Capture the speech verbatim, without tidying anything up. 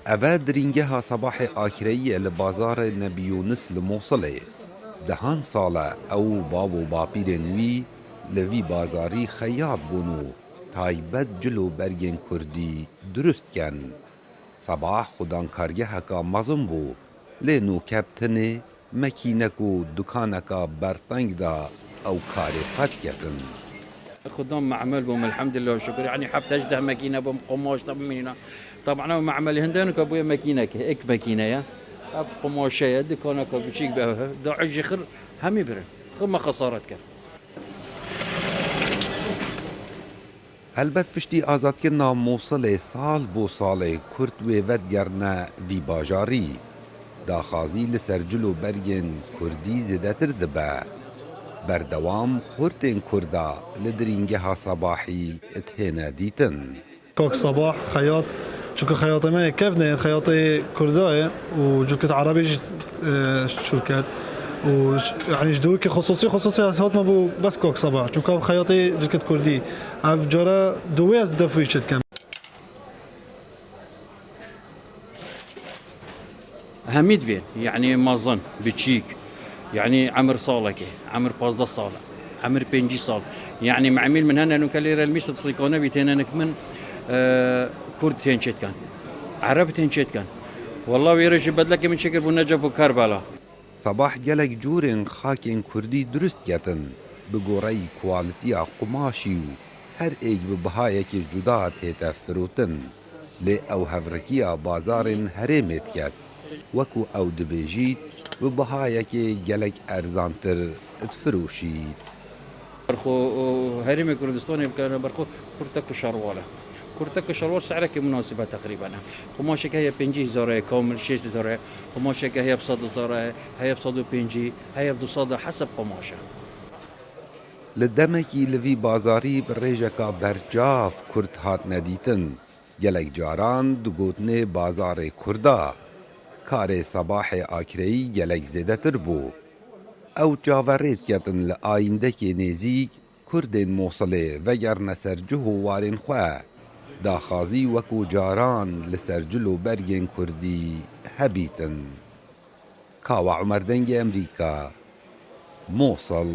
Eve dirîngeha Sebahê Akreyî ye li bazarê Nebî Yûnis li Mosilê. Dehan sal e ew û bav û bapîrên wî li vî bazarî xeyat bûn û taybet cil û bergên kurdî dirust ken. Sebah xudan kargeheka mezin bû, lê nûke bi tenê mekînek û dukaneka berteng de ew karê qet ketin. Xudan memel bûm, elhemdulillah, şükür. Yanî heft hejdeh mekîne bûm, qumaş da bimînîna. Taban ew memelê hinde nuka bûye mekîneke, ek mekîne ye. Ev qumaşe ye, dukaneka biçîk be, da ejî xir hemî birin. Xir me xesaret kir. Helbet piştî azadkirina Mosilê sal bo salê Kurd wê vedigerine vî bajarî. Daxazî li ser cil û bergên Kurdî zêdetir dibe. Berdewam xurtên Kurda li dirîngeha Sebahî têne dîtin. Kak Sabah, xeyat, çunke xeyatê me yê kevn e, xeyatê Kurda ye û cilkit Erebê jî, e, şûr ket. Û ş-, yanî ji dûkî xusûsî, xusûsî ez hatime bû bes Kak Sabah. Çunke ev xeyatê cilkit Kurdî. Ev cara dûwê ez def wî çê dikim. Hemî divê, yanî mezin, biçîk, yanî emir salekê, emir pazdeh sal, emir pêncî sal. Yanî memîl min hene nuke lêre li Mîsir sîkane bî têne nik min, e, Kurd tên çêtkan, Ereb tên çêtkan. Wallah wê rê ji bedlekê min çêkir bû Necef û Kerbela. Sebah gelek cûrên xakên Kurdî dirust ketin, bi goreyî kualitiya qumaşî û her êk bi bihayekê cuda tête firotin. Lê ew hevrikiya bazarên herêmê diket. Wekû ew dibêjît, bi bihayekê gelek erzantir difiroşît. Berxwe, o, herêmê Kurdistanê bikene berxwe kurtek û şerwal e. Kurtek û şerwal se'rekê munasib e teqrîben e. Qumaşek heye pêncî hezar e, kamil şêst hezar e. Qumaşek heye bi sed hezar e, heye bi sed û pêncî, heye bi du sed e, heseb qumaş e. Li demekî li vî bazarî bi rêjeka berçav Kurd hatine dîtin. Gelek caran digotinê bazarê Kurda. Karê Sebahê Akreyî gelek zêdetir bû. Ew çaverê diketin li ayîndekê nêzîk Kurdên Mosilê vegerine ser cih û warên xwe. Daxazî wekû caran li ser cil û bergên Kurdî hebîtin. Kawa Umer, Dengê Emerîka, Mosil.